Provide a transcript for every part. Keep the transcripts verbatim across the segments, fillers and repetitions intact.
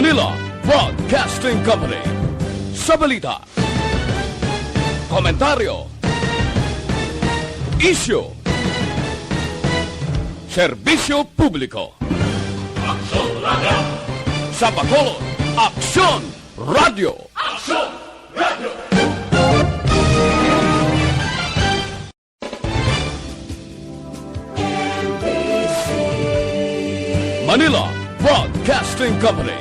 Manila Broadcasting Company. Sa balita, komentaryo, isyu, serbisyo publiko. Aksyon Radio. Sa Bacolod, Aksyon Radio. Aksyon Radio. Manila Broadcasting Company.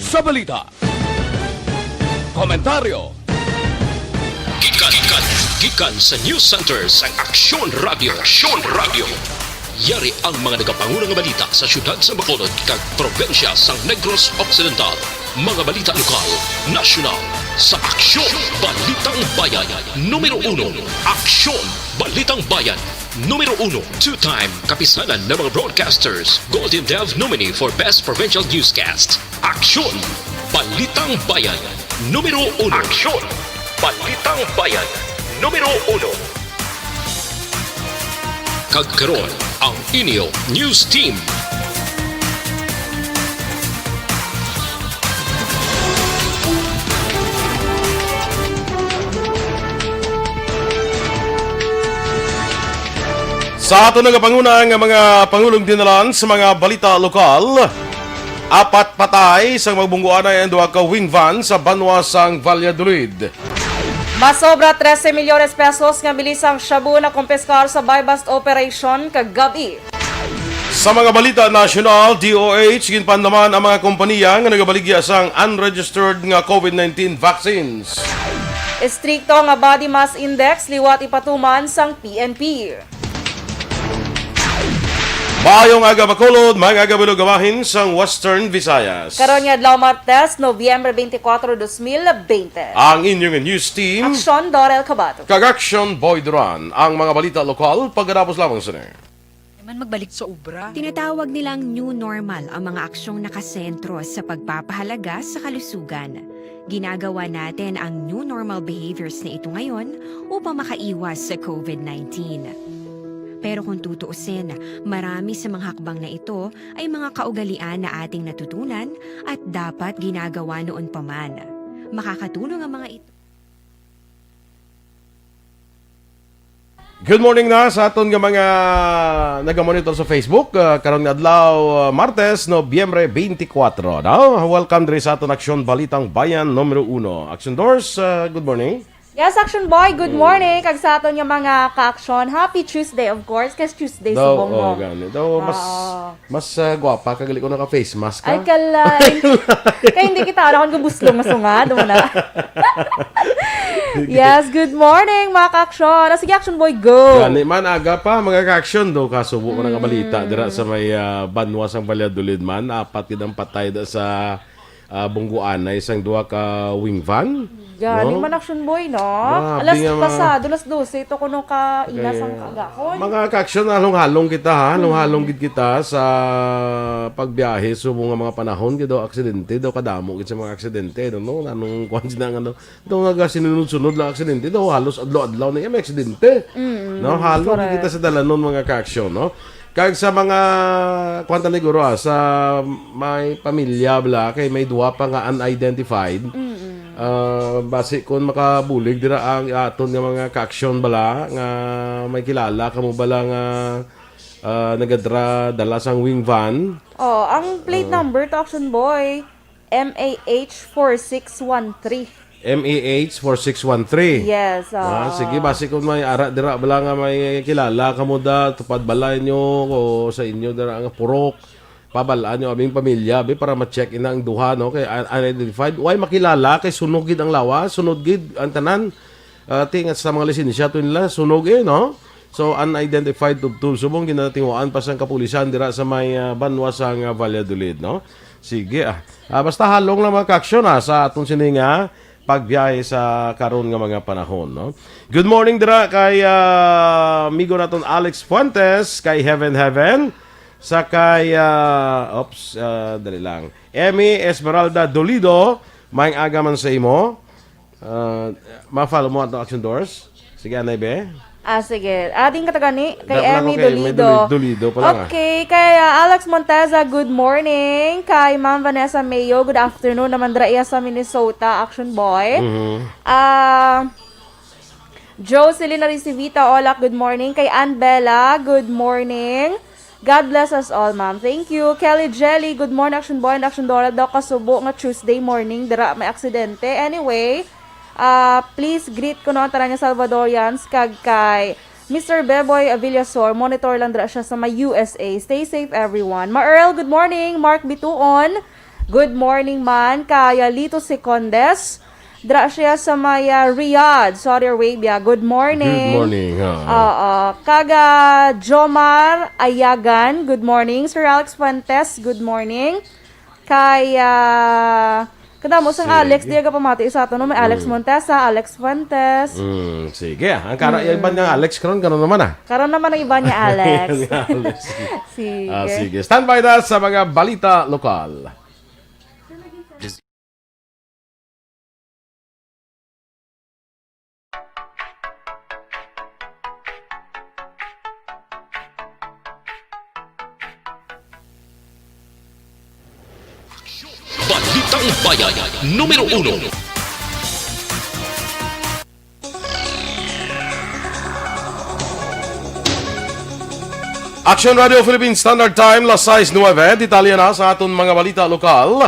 Sa balita, komentaryo, gikan, gikan, gikan sa News Center sang Aksyon Radio. Aksyon Radio. Yari ang mga nagapanguna nga balita sa siyudad sa Bacolod kag probinsya sang Negros Occidental. Mga balita lokal, nasyonal, sa Aksyon Balitang Bayan, numero uno. Aksyon Balitang Bayan, numero uno. Two-time Kapisanan ng mga Broadcasters Golden Dove nominee for Best Provincial Newscast. Aksyon Balitang Bayan, numero uno. Aksyon Balitang Bayan, numero uno. Kag karon, ang inyo news team. Sa aton nagapanguna nga mga pangulong dinalan sa mga balita lokal, apat patay sang magbungguanay ang duha ka wing van sa banwa sang Valladolid. Masobra trese milyones pesos nga bili sang shabu nakumpiskar sa buy-bust operation kagab-i. Sa mga balita nasyonal, D O H, ginpandaman ang mga kompanya nga nagabaligya sang unregistered nga COVID nineteen vaccines. Estrikto nga body mass index liwat ipatuman sang P N P. Maayong aga, Bacolod, maayong aga, Bilog, bahin sang Western Visayas. Karon nga adlaw, Martes, Nobyembre twenty-four, dos mil bente. Ang inyong news team, Aksyon Dorel Cabato kag Aksyon Boy Duran. Ang mga balita lokal, pagkatapos lamang sini. Naman magbalik sa obra. Tinatawag nilang new normal ang mga aksyong nakasentro sa pagpapahalaga sa kalusugan. Ginagawa natin ang new normal behaviors na ito ngayon upang makaiwas sa COVID nineteen. Pero kung tutuusin, marami sa mga hakbang na ito ay mga kaugalian na ating natutunan at dapat ginagawa noon pa man. Makakatulong ang mga ito. Good morning na sa aton nga mga nagamonitor sa Facebook. Ah, karon nga adlaw, ah, Martes, Nobyembre twenty-four, no? Welcome diri sa aton Aksyon Balitang Bayan numero uno. Aksyon Dors, ah, good morning. Yes, Aksyon Boy, good morning. Kag sa aton nga mga ka-aksyon, happy Tuesday, of course, kasi Tuesday Daw, subong, oh, no? Gani. Daw, mas, Ah. mas, ah, gwapa kag gali ko naka-face mask ka. Ay, kalay. Kay hindi kita, ano, kung gubuslong na sungad, mo na. Yes, good morning, mga ka-aksyon. Ah, sige, Aksyon Boy, go. Gani man, aga pa, mga ka-aksyon, do, kasubo ko na nga balita, Mm. dira sa may, ah, banwa sang Valladolid man, apat gid ang patay da sa, ah, bungguanay sang duha ka wing van. Gani No? man, Aksyon Boy, no? Grabe Alas nga mga pasado, alas dose, ito kuno ka ina sang Kaya, kagahon. mga ka-aksyon, halong-halong kita, ha? Halong-halong Mm. gid kita sa pagbiyahe subong nga mga panahon, kay daw aksidente, daw kadamo gid sa mga aksidente, no? Anong kuwan sila nga, no? Daw nga sinunod-sunod lang aksidente, daw halos adlaw-adlaw na iya may aksidente. Mm, No? Halong correct. kita sa dalanon, mga ka-aksyon, no? Kag sa mga, kuwan ta ni guro, ah, sa may pamilya, bala, kay may duha pa nga unidentified. Mm-mm. Ah, basi kung makabulig dira ang aton nga mga ka-aksyon, bala, nga may kilala kamo, bala, nga, ah, nagadra, dala sang wing van. Oh, ang plate Ah. number to, Aksyon Boy, M A H four six one three. M A H four six one three. Yes, Ah, ah. sige, basi kung may ara dira, bala nga may kilala kamo da, tupad balay nyo, o sa inyo dira nga purok, pabalaan nyo aming pamilya, be, para ma-check ina ang duha, no? Kay un-, unidentified. Way makilala, kay sunog gid ang lawas, sunod gid ang tanan. Ah, tinga sa mga lisensya to nila, sunog eh, no? So, unidentified tubtob. Subong ginatinguhaan pa sang kapulisan dira sa may, ah, banwa sang, ah, Valladolid, no? Sige, ah. Ah, basta halong lang mga ka-aksyon, ah, sa aton sini nga pagbiyahe sa karon nga mga panahon, no? Good morning dira kay, ah, amigo naton Alex Fuentes, kay Heaven Heaven, sa kay, ah, oops, ah, dali lang. Emmy Esmeralda Dolido, maayong aga man sa imo. Ah, ma-follow mo ato, Action Doors? Sige, anay, be. Ah, sige. Ading katagani kay Dahil lang Emmy ko kay Emmy Dolido. Doli-, Dolido pa lang, ah. Okay, kay, ah, Alex Monteza, good morning. Kay Ma'am Vanessa Mayo, good afternoon naman dira iya sa Minnesota, Action Boy. Mhm. Ah, Jocelyn Aricivita Olak, good morning. Kay Ann Bella, good morning. God bless us all, ma'am. Thank you. Kelly Jelly, good morning, Action Boy and Action Dora. Daw kasubo nga Tuesday morning, dira may aksidente. Anyway, ah, please greet ko no ang tanan nga Salvadorians, kag kay Mister Beboy Villasor, monitor lang dira siya sa may U S A. Stay safe, everyone. Ma Earl, good morning. Mark Bituon, good morning man. Kay Lito Secondes, dira siya sa may, ah, Riyadh, Saudi Arabia. Good morning. Good morning, ha. Oo. Kag, ah, Jomar Ayagan, good morning. Sir Alex Fuentes, good morning. Kay, ah, kada mo sang Sige. Alex, di ka pamati sa ato, no? May Alex Mm. Montesa, Alex Fuentes. Mm, sige. Ang kara-, Mm. iban nga Alex karon, karon naman, ah. Karon naman ang iban nga Alex. Alex. Sige. Ah, sige. Stand by na sa mga balita lokal. Balitang Bayan, numero uno. Action Radio Philippine Standard Time, las sais nuebe. Detalye na sa aton mga balita lokal.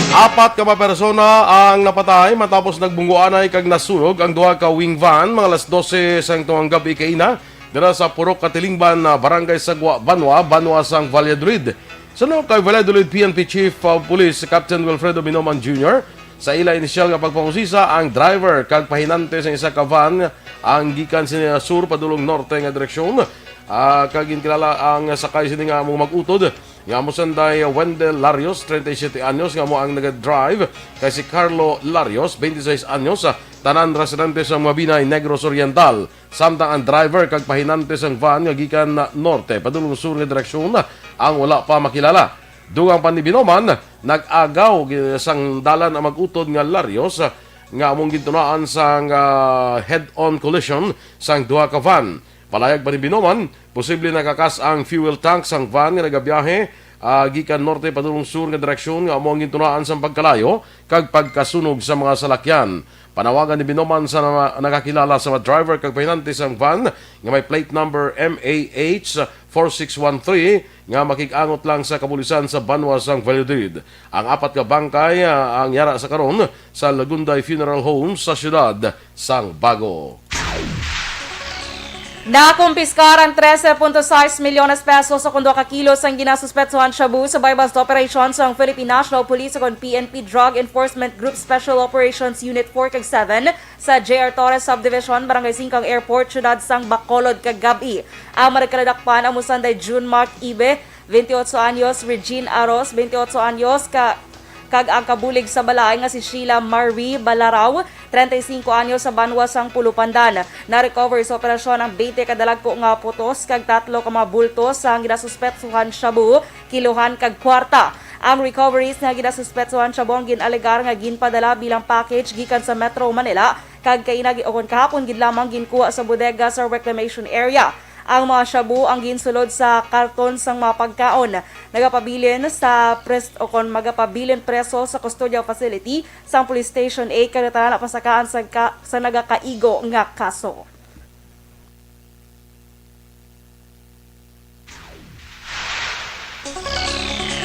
Apat ka mga persona ang napatay matapos nagbungguanay kag nasunog ang duha ka wing van mga alas dose sang tungang gab-i kaina dira sa Purok Katilingban, ah, Barangay Sagwa, Banwa, Banwa sang Valladolid. Suno kay Valladolid P N P Chief of Police Captain Wilfredo Binoman Junior, sa ila inisyal nga pagpangusisa, ang driver kag pahinante sa isa ka van ang gikan sa sur padulong norte nga direksyon, ah, kag ginkilala ang sakay sini nga among mag-utod nga amo sanday Wendell Larios, treinta y siete anyos, nga amo ang naga-drive, kay si Carlo Larios, twenty-seis anyos, ah, tanan residente sa Mabinay, Negros Oriental. Samtang ang driver kag pahinante sang van nga gikan na norte padulong sur nga direksyon ang wala pa makilala. Dugang pa ni Binoman, nag-agaw gi-, sang dalan ang mag-utod nga Larios, nga among gintunaan sang, ah, head-on collision sang duha ka van. Palayag pa ni Binoman, posible nakakas ang fuel tank sang van nga nagabiyahe, ah, gikan norte padulong sur nga direksyon nga amo ang gintunaan sang pagkalayo kag pagkasunog sa mga salakyan. Panawagan ni Binoman sa mga nakakilala sa mga driver kag pahinante sang van nga may plate number M A H four six one three nga makig-angot lang sa kapulisan sa Banwa sang Valladolid. Ang apat ka bangkay, ah, ang yara sa karon sa Lagunday Funeral Home sa siyudad sang Bago. Nakumpiskar ang trese punto sais milyones pesos sa kundo ka kilo sang ginasuspetsuhan shabu sa buy-bust operation sang Philippine National Police ukon P N P Drug Enforcement Group Special Operations Unit four kag seven sa J R Torres Subdivision, Barangay Singkang Airport, siyudad sang Bacolod, kagab-i. Ang mga nagkaladakpan amo sanday June Mark Ibe, veintiocho anyos, Regine Aros, veintiocho anyos, ka, kag ang kabulig sa balay nga si Sheila Marie Balaraw, treinta y cinco anyos, sa Banwa sang Pulupandan. Na-recover sa operasyon ang twenty ka dalagko nga putos kag tatlo ka mga bulto sang ginasuspetsuhan shabu, kiluhan kag kwarta. Ang recoveries nga ginasuspetsuhan shabu ang gin-alegar nga ginpadala bilang package gikan sa Metro Manila kag kainag ukon kahapon gid lamang ginkuha sa bodega sa reclamation area. Ang mga shabu ang ginsulod sa karton sang mga pagkaon. Nagapabilin sa pres-, ukon magapabilin preso sa custodial facility sang Police Station A kag tanan pasakaan sa ka-, sa nagakaigo nga kaso.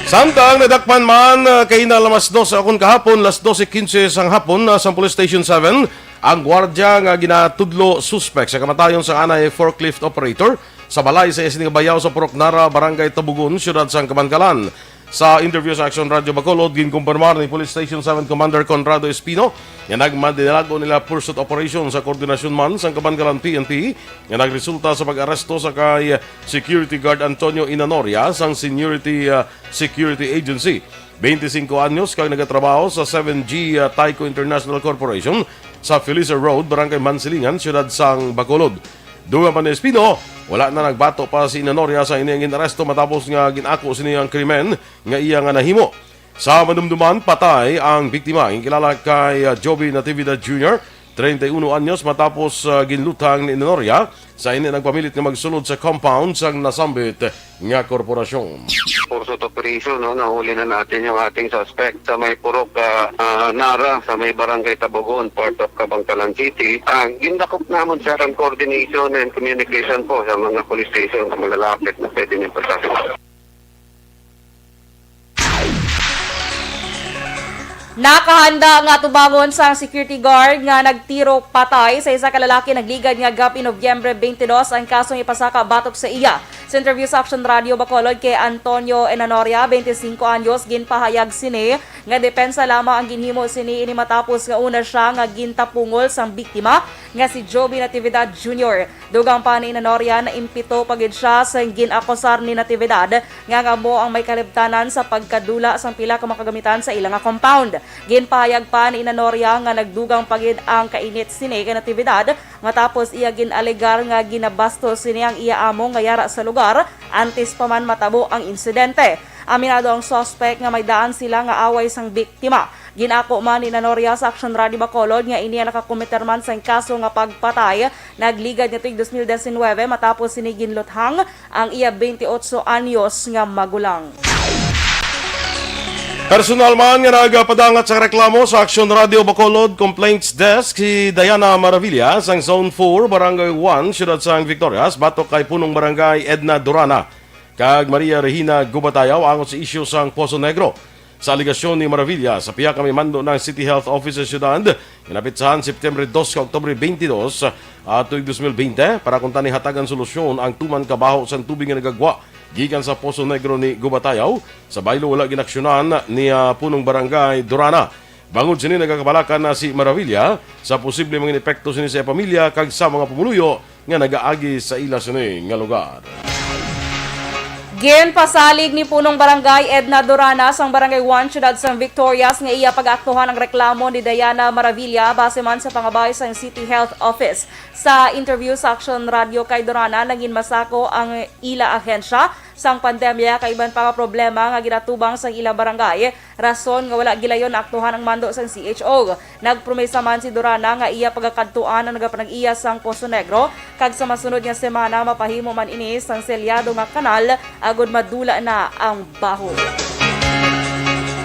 Samtang nadakpan man, ah, kay na alas dose akon kahapon, alas dose quince sang hapon, ah, sa Police Station seven, ang gwardiya nga ginatudlo suspek sa kamatayon sa anay forklift operator sa balay sa iya sini nga bayaw sa Purok Nara, Barangay Tabugon, Siyudad sang Kabankalan. Sa interview sa Action Radio Bacolod, ginkumpirmar ni Police Station seven Commander Conrado Espino nga nagmadinalag-on nila pursuit operation sa koordinasyon man sang Kabankalan P N P nga nagresulta sa pag-aresto sa kay security guard Antonio Inanoria sang Seniority, ah, Security Agency, twenty-cinco anyos, kag nagatrabaho sa seven G, ah, Tyco International Corporation sa Felicia Road, Barangay Mansilingan, Siyudad sang Bacolod. Dugang pa ni Espino, wala na nagbato pa si Inanoria sa ini ang ginaresto matapos nga gin-ako sini ang krimen nga iya nga nahimo. Sa madumduman, patay ang biktima, ginkilala kay, ah, Joby Natividad Junior, treinta y uno anyos, matapos, ah, ginluthang ni Ina Noria sa hindi nagpamilit nga magsulod sa compound sang nasambit nga korporasyon. Pursuit operation, no? Nahuli na natin yung ating suspect sa may Purok, ah, ah, Nara, sa may Barangay Tabogon, part of Kabankalan City. Ah, gindakop namon, sir, ang coordination and communication po sa mga police station na malalapit na pwede niyang patasan. Nakahanda nga atubangon sang security guard nga nagtiro patay sa isa ka lalaki nagligad nga gab-i Nobyembre twenty-two ang kasong ipasaka batok sa iya. Sa interview sa Action Radio Bacolod kay Antonio Enanoria, twenty-cinco anyos, ginpahayag sini nga depensa lamang ang ginhimo sini, ini matapos nga una sia nga gintapungol sang biktima nga si Joby Natividad Junior. Dugang pa ni Ina Noria, naimpito pa gid sia sa gin-akusar ni Natividad nga amo ang may kalibtanan sa pagkadula sang pila ka mga kagamitan sa ila nga compound. Ginpahayag pa ni Ina Noria nga nagdugang pa gid ang kainit sini kay Natividad matapos iya gin-alegar nga ginabastos sini ang iya amo nga yara sa lugar antes pa man matabo ang insidente. Aminado ang suspek nga may daan sila nga away sang biktima. Gin-ako man ni Ina Noria sa Action Radio Bacolod nga ini ang nakakometer man sang kaso nga pagpatay nagligad nga tuig dos mil disinwebe matapos sini ginluthang ang iya twenty-eight anyos nga magulang. Personal man nga nagapadangat sa reklamo sa Action Radio Bacolod Complaints Desk si Diana Maravilla sang Zone four, Barangay one, Siyudad sang Victorias, batok kay Punong Barangay Edna Durana kag Maria Regina Gubatayaw angot sa isyu sang Poso Negro. Sa alegasyon ni Maravilla, sa pihak nga may mando ng City Health Office sa siyudad, ginapitsahan September dos ka Oktubre twenty-two, ah, tuig dos mil bente, para kuntani hatagan solusyon ang tuman kabaho sang tubig nga nagagwa gikan sa Poso Negro ni Gubatayaw. Sa baylo, wala ginaksyonan ni, ah, Punong Barangay Durana. Bangod sini, nagakabalakan na si Maravilla sa posible mga epekto sini sa iya pamilya kag sa mga pumuluyo nga nagaagi sa ila sini nga lugar. Ginpasalig ni Punong Barangay Edna Durana sang Barangay one, Siyudad sang Victorias, nga iya pag-aktuhan ang reklamo ni Diana Maravilla base man sa pangabay sang City Health Office. Sa interview sa Action Radio kay Durana, nangin masako ang ila ahensya sang pandemya kay iban pa nga problema nga ginatubang sang ila barangay. Rason nga wala gilayon naaktuhan ang mando sang C H O. Nagpromesa man si Durana nga iya pagakadtuan ang nagapanag-iya sang Poso Negro, kag sa masunod nga semana mapahimo man ini sang selyado nga kanal agod madula na ang baho.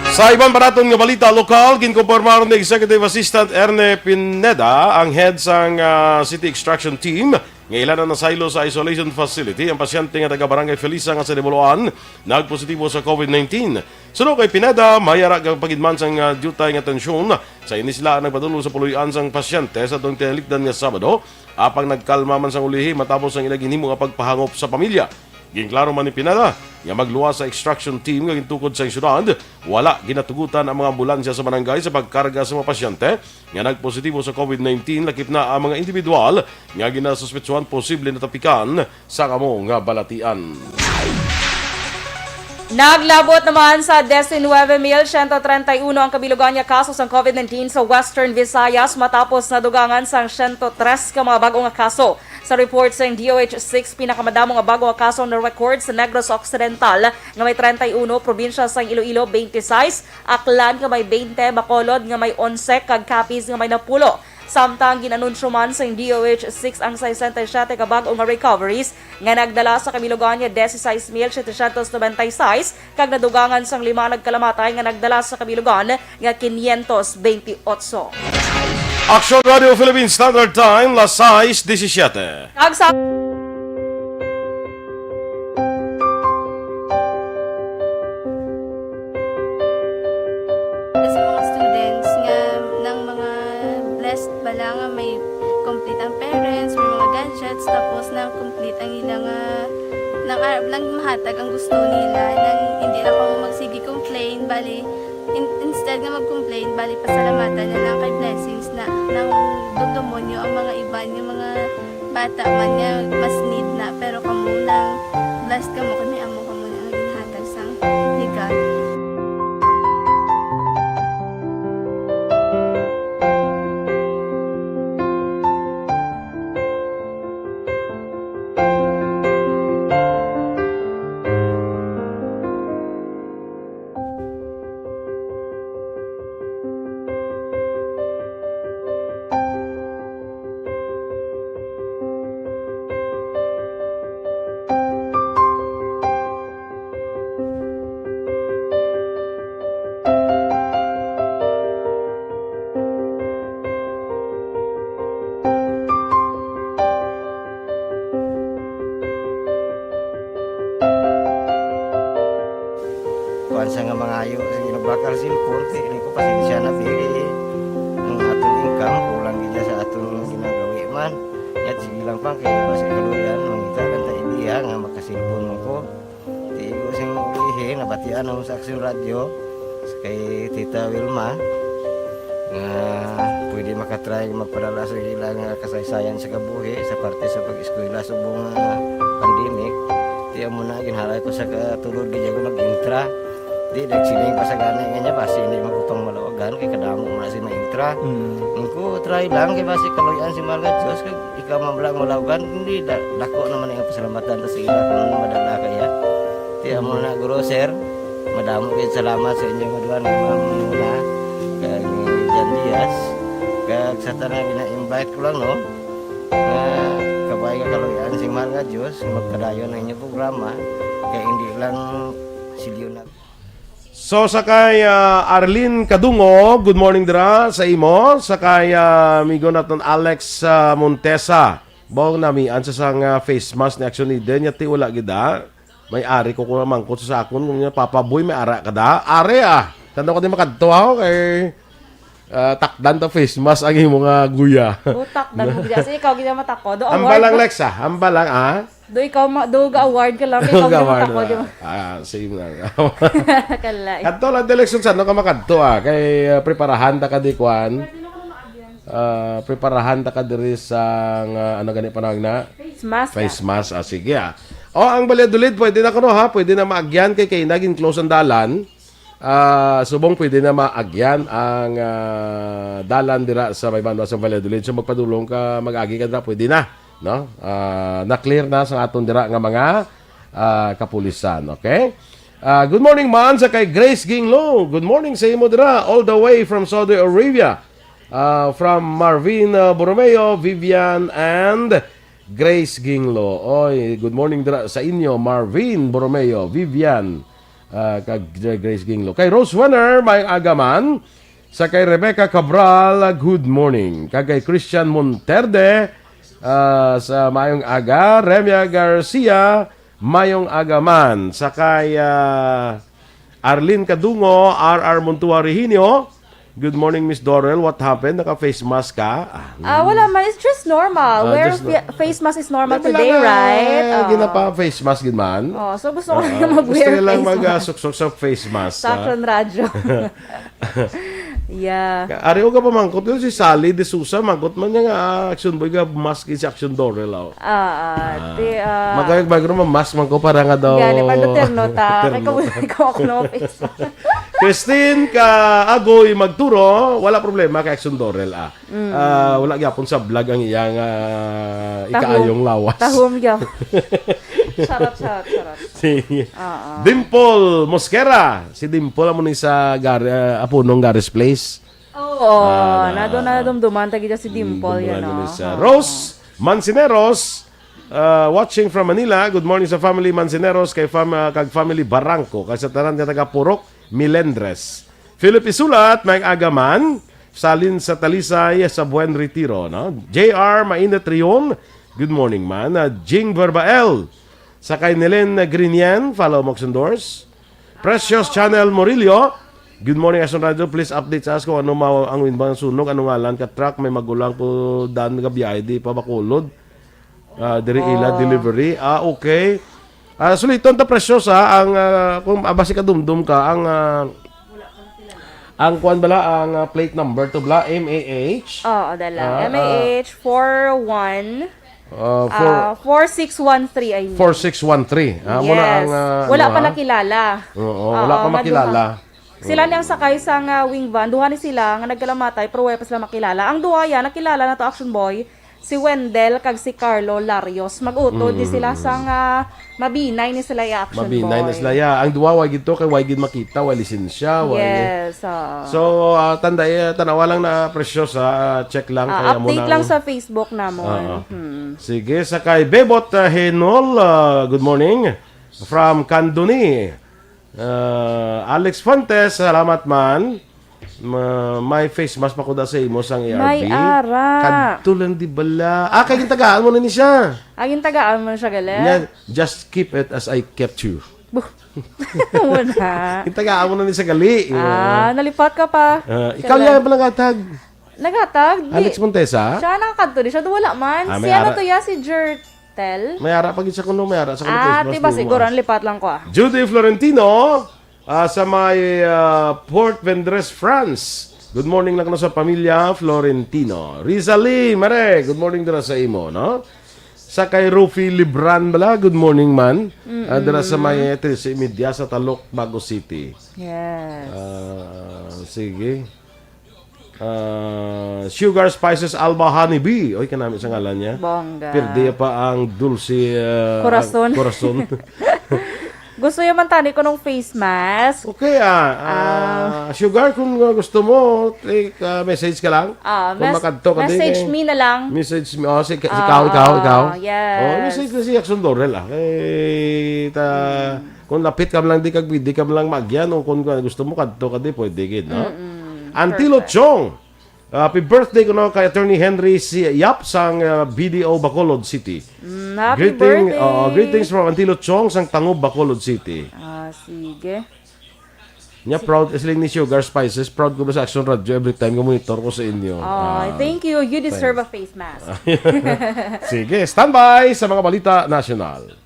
Sa iban pa naton nga balita lokal, ginkumpirmar ni Executive Assistant Erne Pineda, ang head sang, ah, City Extraction Team, nga ila na nasaylo sa isolation facility ang pasyente nga taga Barangay Felisa nga sa Diboloan nagpositibo sa COVID nineteen. Suno kay Pineda, may ara pa gid man sang, ah, diutay nga tensyon sa ini sila ang nagpadulong sa puloy-an sang pasyente sa atong tinalikdan nga Sabado, apang nagkalma man sang ulihi matapos ang ila ginhimo nga pagpahangop sa pamilya. Ginklaro man ni Pineda nga magluwas sa extraction team nga gintukod sa syudad, wala ginatugutan ang mga ambulansya sa barangay sa pagkarga sa mga pasyente nga nagpositibo sa COVID nineteen, lakip na ang mga individual nga ginasuspetsuhan posible natapikan sa kamo nga balatian. Naglabot naman sa diecinueve mil ciento treinta y uno ang kabilugan nga kaso sang COVID nineteen sa Western Visayas matapos nadugangan sang ciento tres ka mga bag-o nga kaso. Sa report sang D O H six, pinakamadamo nga bag-o nga kaso na-record sa Negros Occidental nga may treinta y uno, probinsya sang Iloilo twenty-six, Aklan nga may twenty, Bacolod nga may onse, kag Capiz nga may napulo. Samtang gin-anunsyo man sang D O H six ang sesenta y siyete ka bag-o nga recoveries nga nagdala sa kabilugan nga dieciséis mil setecientos noventa y seis kag nadugangan sang lima nagkalamatay nga nagdala sa kabilugan nga quinientos veintiocho. Action Radio Philippine Standard Time, las sais disisiete. Kag sa Sa mga students nga nang mga blessed bala nga may complete ang parents, may mga gadgets, tapos nang complete ang ila nga, nang arab lang mahatag ang gusto nila, nang hindi na ko magsige complain, bali, in- instead nga mag-complain, bali pasalamatan na lang kay blessings na nang dumdumonyo ang mga iban nga mga bata man nga mas need na, pero kamo nang blessed kamo kay may amo kamo na nga ginhatag sang ni God. Pansa nga mangayo sa ginabakal cellphone, kay ini ko pasensya na, bili. Ang aton income, kulang gid sa aton ginagawi man. Yat, sige lang pa, kay mas kaluyan, mangita lang ta idea nga makasilpon mo ko. Tigo sing ulihi, nabatian mo sa Aksyon Radyo, kay Tita Wilma, nga pwede makatry magpadala sa ila nga kasaysayan sa kabuhi sa parte sa pag-eskwela subong nga pandemic. Ti amo na, ginhalay ko sa katulod gid ako mag-intra. Di, nagsiling pa sa gani nga niya, basi hindi magkupang malawagan, kay kadamo mo na si maintra. Mm. Ang ko, try lang, kay basi kaluyan si mahal nga Diyos, kag ikaw man lang malawagan, hindi, da-, dako naman ang pasalamatan ta sa ila kung madala kaya. Ti amo na, guro, sir, madamo kayo salamat sa inyo nga duha ni Ma'am Muna, kag ni Jan Diaz, kag sa tanan gina-invite ko lang, no, nga kabay nga kaluyan si mahal nga Diyos, magpadayon ang inyong programa, kay hindi lang silyo na. So, sa kay, ah, Arlene Kadungo, good morning dira sa imo. Sa kay, ah, amigo naton Alex, ah, Montesa, bawang namian sa sang, ah, face mask ni Action Leader niya, ti wala gid, ah. May ari ko kung mangkot sa akon, kung niya, "Papa Boy, may ara ka da?" Ari, ah. Tanda ko di makadto ako kay, ah, takdan ta face mask ang imo nga guya. Utak, damo gid. Kasi ikaw gid ang matako. Do Ang award balang, mo. Lex, ah. Ang balang, ah. Do ikaw ma-, do ga-award ka lang, ikaw Ga-award, gid ang matako, di ba? Ah, same lang. Kalay. Kadto lang, Lex, kung saan ka makadto, ah. Kay, ah, preparahan ta ka di, kwan. Ah, preparahan ta ka diri sa, ah, ano gani panawag na? Face mask, Face ah. mask, ah, sige, ah. Oh, ang Valladolid, pwede na kuno, ha? Pwede na maagyan kay, kay naging close ang dalan. Ah, subong pwede na maagyan ang, ah, dalan dira sa may banwa sa Valladolid. So, magpadulong ka, mag-agi ka dira, pwede na, no? Ah, na-clear na sa aton dira nga mga, ah, kapulisan, okay? Ah, good morning man sa kay Grace Ginglo. Good morning sa imo dira, all the way from Saudi Arabia. Ah, from Marvin, ah, Borromeo, Vivian, and Grace Ginglo. Oy, good morning dira sa inyo, Marvin Borromeo, Vivian, ah, kag Grace Ginglo. Kay Rose Wenner, may agaman. Sa kay Rebecca Cabral, good morning. Kag kay Christian Monterde, ah, sa mayong aga. Remia Garcia, mayong aga man. Sa kay, ah, Arlene Kadungo, R R Montua Reginio, good morning, Miss Dorel. What happened? Naka-face mask ka? Ah, Ah, wala man. It's just normal. Ah, Wear just fa-, face mask is normal Di ba today, lang, ah, right? Oo. Ginapa face mask gid man? Oh, so gusto ko Oo. lang mag-wear Gusto lang face mag, ah, mask. suksok sa face mask, Sa ah. Action Radyo. Yeah. Ka-, ari ko ka pamangkot yun, si Sally De Sousa, mangkot man niya nga, ah, Action Boy ka, mask si Action Dorel, oh. Ah, ah, Ah. ti, ah, Magayag magro, mask man ko para nga daw Gani, para terno ta. Kay Terno ikaw, ta. ikaw ako na face mask. Christine ka Agoy Magturo, wala problema kay Action Dorel, ah. Mm. Ah, wala gyapon sa vlog ang iyang, ah, Tahom. ikaayong lawas. Tahom gyapon. Charot, charot, charot. Sige. Oo. Dimple Mosquera. Si Dimple amo ni sa Gar-, ah, Apunong Garis Place. Oo. Ah, na, Nadon na dumduman ta gid si Dimple, Mm, yan, dumduman oh. ni sa Oo. Rose Mancineros, ah, watching from Manila. Good morning sa family Mancineros, kay fam-, ah, kag family Barranco, kay sa tanan nga taga Purok Milendres. Philip Isulat, may agaman. Salin sa Talisay, sa Buen Retiro, no? J R Mainit Rion, good morning, man. Ah, Jing Verbael, sa kay Nelen Grinien, follow mo, Doors. Precious Channel Murillo, good morning, Action Radio. Please update sa us kung ano ma-, ang wind vane sunog, ano ngalan ka truck, may magulang ko dan nga biyahe, di pa Bacolod. Ah, diri ila Oh. delivery. Ah, okay. Ah, suliton ta, Precious, ha, ang, ah, kung, ah, basi kadumdum ka, ang, ah, ang kuwan bala, ang, ah, plate number to bala, M A H. Oo, dala. Ah, M A H four one, ah, four, ah, four six one three, I mean. Four six one three. Ah, muna Yes. ang, ah, Wala ano, pa ha? nakilala. Oo, Oo, wala pa maduha. makilala. Sila ni ang sakay sa nga wing van, duha ni sila nga nagkalamatay, pero wala pa sila makilala. Ang duha yan, nakilala na to, Action Boy, si Wendell kag si Carlo Larios. Mag-utod ni Mm, sila mm. sa nga mabinay ni sila i-action Mabinay na boy. sila, ya. Ang duwa, way gid to, kay way gid makita, way lisensya, way Yes, oo. So, ah, tanda, eh, tanawa lang na presyo sa, ah, check lang, Ah, kaya mo update nang lang sa Facebook namon. Oo. Hmm. Sige, sa kay Bebot, ah, Henol, ah, good morning. From Candoni. Ah, Alex Fuentes, salamat man. Ma-, may face mask pa ko da sa imo sang May A R B. ara. Kadto lang di bala. Ah, kay gintagaan mo na ni siya. Ah, gintagaan mo na siya, gali? Nya, just keep it as I kept you. Wala. Yung taga-amo na ni sa gali. Ah, nalipat ka pa. Ah, ikaw Sala- yan pala naghatag. Naghatag? Di. Alex Montesa? Siya nakakadto di siya. Wala man. Ah, Si may ano ara. to ya? Si Jertel? May ara pa gid sa kuno, may ara sa kuno Ah, Christmas tiba mo, siguro. ah. Ang lipat lang ko ah. Judy Florentino, ah, sa may, ah, Port Vendres, France. Good morning lang kuno sa pamilya Florentino. Rizali, mare, good morning dira sa imo, no? Sa kay Rufi Libran bala, good morning man. Ah, dira sa may, eh, trese y media sa Talok, Bago City. Yes. Ah, sige. Ah, Sugar Spices Alba Honey Bee. Oy, kanami sa ngalan niya. Bongga. Pirdi pa ang dulce, ah, Corazon. ang corazon. Gusto niya man tani ko nung face mask. Okay, ah. Ah, Ah. Sugar, kung, uh, gusto mo, take, uh, message ka lang. Ah, Kung mes-, makadto ka din, message eh. me na lang. Message me. Oh, si, si Ah, Kao, Kao, ah, Kao. yes. Oh, message na si Jackson Dorel, ah. Kay ta, Mm. kung lapit ka lang, di ka, di ka lang magyan, o kung gusto mo, kadto ka di, pwede gid, no? Mm-mm. Antilo Perfect. Chong. Happy birthday kuno kay Attorney Henry C. Yap sang, uh, B D O Bacolod City. Mm, happy Greeting, birthday. uh, greetings from Antilo Chong sang Tangub, Bacolod City. Ah, sige. Nya, proud siling ni Sugar Spices, proud ko sa Action Radio every time nga monitor ko sa inyo. Ay, Ah, thank you. You deserve thanks. a face mask. Sige, standby sa mga balita nasyonal.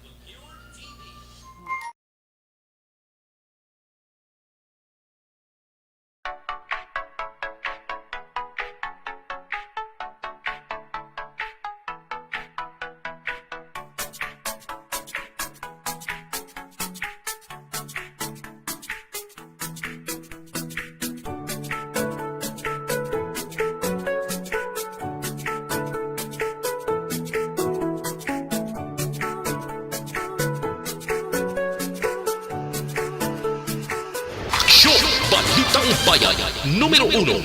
Aksyon! Balitang Bayan, numero uno.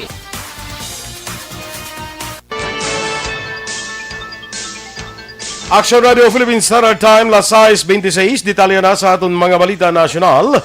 Action Radio Philippine Standard Time, las sais bente seis. Detalye na sa aton mga balita nasyonal.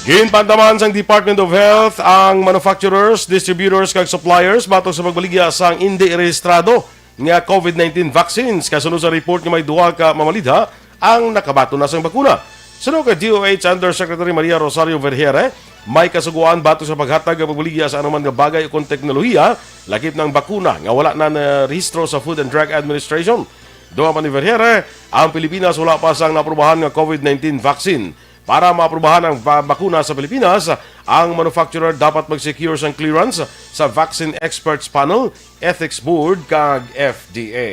Ginpantaman sang Department of Health ang manufacturers, distributors, kag suppliers batok sa pagbaligya sang indi rehistrado nga COVID nineteen vaccines, kasunod sa report nga may duha ka mamalidha ang nakabaton na sang bakuna. Suno kay D O H Undersecretary Maria Rosario Vergeire, may kasugoan batok sa paghatag nga pagbaligya sa anuman nga bagay ukon teknolohiya, lakip na ang bakuna nga wala na narehistro sa Food and Drug Administration. Dugang pa ni Vergeire, ang Pilipinas wala pa sang naaprubahan nga COVID nineteen vaccine. Para maaprubahan ang ba-, bakuna sa Pilipinas, ang manufacturer dapat mag-secure sang clearance sa Vaccine Experts Panel, Ethics Board, kag F D A.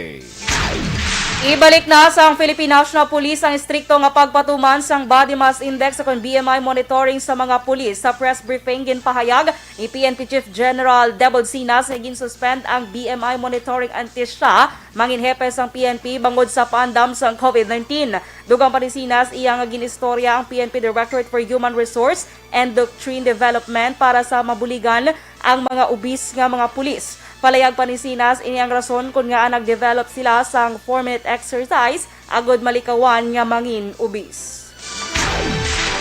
Ibalik na sang Philippine National Police ang estrikto nga pagpatuman sang body mass index ukon B M I monitoring sa mga pulis. Sa press briefing, ginpahayag ni P N P Chief General Deboncinas nga ginsuspend ang B M I monitoring antes siya mangin hepe sang P N P bangod sa paandam sang COVID nineteen. Dugang pa ni Sinas, iya nga gin-istorya ang P N P Directorate for Human Resource and Doctrine Development para sa mabuligan ang mga obese nga mga pulis. Palayag pa ni Sinas, ini ang rason kon ngaa nag-develop sila sang four-minute exercise agod malikawan nga mangin obese.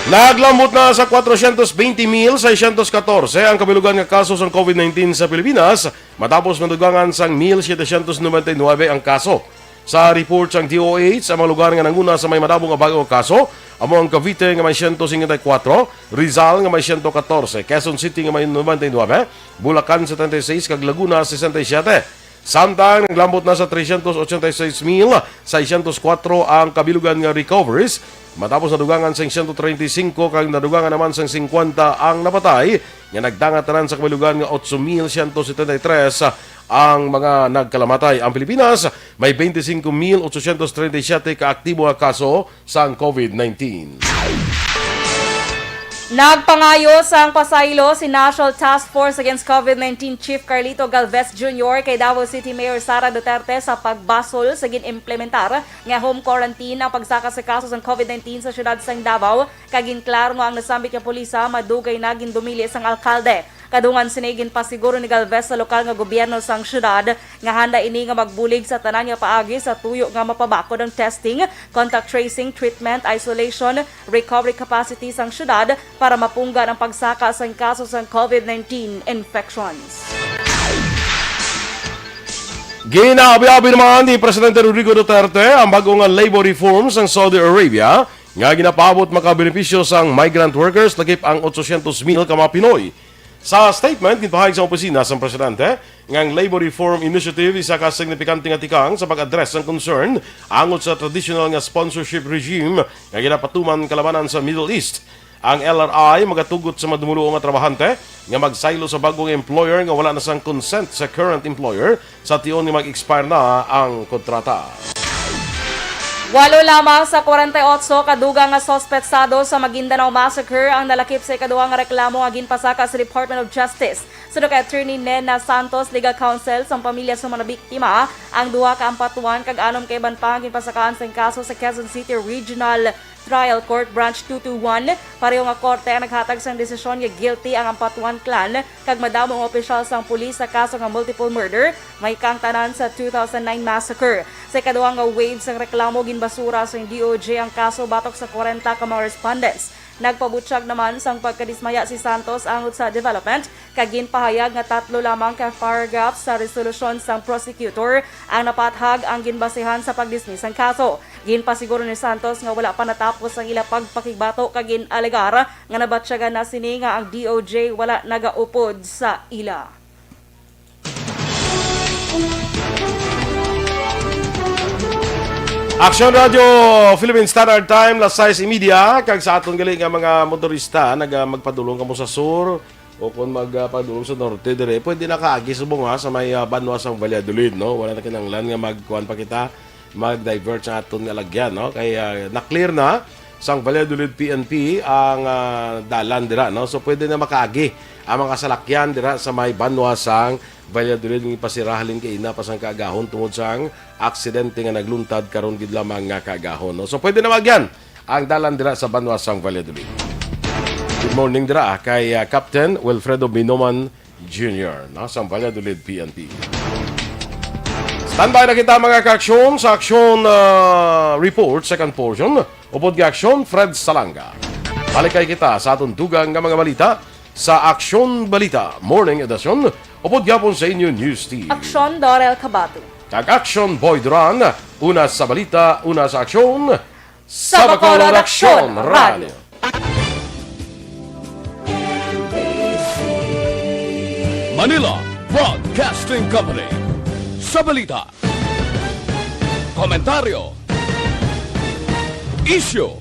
Naglambot na sa kwatrocientos bente mil seiscientos katorse ang kabilugan nga kaso sang COVID nineteen sa Pilipinas, matapos madugangan sang mil setecientos noventa y nuebe ang kaso. Sa report sang D O H, ang mga lugar nga nanguna sa may madamo nga bag-o nga kaso amo ang Cavite nga may siyento singkwenta y kuwatro, Rizal nga may siyento katorse, Quezon City nga may noventa y nuebe, Bulacan setenta y seis, kag Laguna sesenta y siyete. Samtang naglambot na sa trescientos ochenta y seis mil seiscientos kuwatro ang kabilugan nga recoveries, matapos nadugangan sang siyento treinta y cinco kag nadugangan naman sang singkwenta ang napatay, nga nagdangat tanan sa kabilugan nga otso mil siyento setenta y tres ang mga nagkalamatay. Ang Pilipinas may bente singko mil otsocientos treinta y siyete ka aktibo nga kaso sang COVID nineteen. Nagpangayo sang pasaylo si National Task Force Against COVID nineteen Chief Carlito Galvez Junior kay Davao City Mayor Sara Duterte sa pagbasol sa gin-implementar nga home quarantine ang pagsaka sa kaso sang COVID nineteen sa siyudad sang Davao, kag ginklaro nga ang nasambit nga pulisa madugay na gindumili sang alkalde. Kadungan sini, ginpasiguro ni Galvez sa lokal nga gobyerno sang siyudad nga handa ini nga magbulig sa tanan nga paagi sa tuyo nga mapabakod ang testing, contact tracing, treatment, isolation, recovery capacity sang siyudad para mapunggan ang pagsaka sang kaso sang COVID nineteen infections. Ginaabi-abi naman ni Presidente Rodrigo Duterte ang bag-o nga labor reform sang Saudi Arabia, nga ginapaabot makabenepisyo sang migrant workers, lakip ang otsosyentos mil ka mga Pinoy. Sa statement, ginpahayag sa opisina sang presidente nga ang Labor Reform Initiative isa ka signifikante nga tikang sa pag-address sang concern angot sa traditional nga sponsorship regime nga ginapatuman kalabanan sa Middle East. Ang L R I magatugot sa madumulo nga trabahante nga magsaylo sa bag-o nga employer nga wala na sang consent sa current employer sa tion nga mag-expire na ang kontrata. Walo lamang sa kwarenta y otso ka dugang nga suspetsado sa Maguindanao Massacre ang nalakip sa ikaduha nga reklamo nga ginpasaka sa Department of Justice. Suno kay Attorney Nena Santos, legal counsel sang pamilya sa mga biktima, ang duha ka ampatuan kag anom ka iban pa nga ginpasakaan sang kaso sa Quezon City Regional Trial Court Branch two two one. Pareho nga korte ang naghatag sang desisyon nga guilty ang ampatuan clan kag madamo nga opisyal sang pulis sa kaso nga multiple murder, mahika ang tanan sa two thousand nine massacre. Sa ikaduha nga wave sang reklamo, ginbasura sang D O J ang kaso batok sa kwarenta ka mga respondents. Nagpabutyag naman sang pagkadismaya si Santos angot sa development, kag ginpahayag nga tatlo lamang ka paragraph sa resolusyon sang prosecutor ang napathag ang ginbasihan sa pag-dismiss sang kaso. Ginpasiguro ni Santos nga wala pa natapos ang ila pagpakigbato kag gin-alegar nga nabatyagan na sini nga ang D O J wala nagaupod sa ila. Action Radio Philippine Standard Time, las sais y media, kag sa aton gali nga mga motorista, naga magpadulong kamo sa sur o kon magpadulong sa norte dire, pwede na kaagi subong, ha, sa may, ah, banwa sang Valladolid, no? Wala na kinahanglan nga magkuan pa kita, mag-divert sa aton nga lagyan, no? Kay, ah, na-clear na sang Valladolid P N P ang, ah, dalan dira, no? So, pwede na makaagi ang mga salakyan dira sa may banwa sang Valladolid nga ipasira halin kaina pa sang kaagahon tungod sang aksidente nga nagluntad karon gid lamang nga kaagahon, no? So, pwede na maagyan ang dalan dira sa banwa sang Valladolid. Good morning dira kay, ah, Captain Wilfredo Binoman Junior, no, sang Valladolid P N P. Standby na kita, mga ka-aksyon, sa aksyon, ah, report, second portion, upod kay aksyon, Fred Salanga. Balik kay kita sa aton dugang nga mga balita sa Aksyon Balita Morning Edition, upod gyapon sa inyo news team. Aksyon, Dorel Cabatu. Kag aksyon, Boy Duran. Una sa balita, una sa aksyon, sa Bacolod Aksyon Radio. Manila Broadcasting Company. Sa balita, komentaryo, isyu,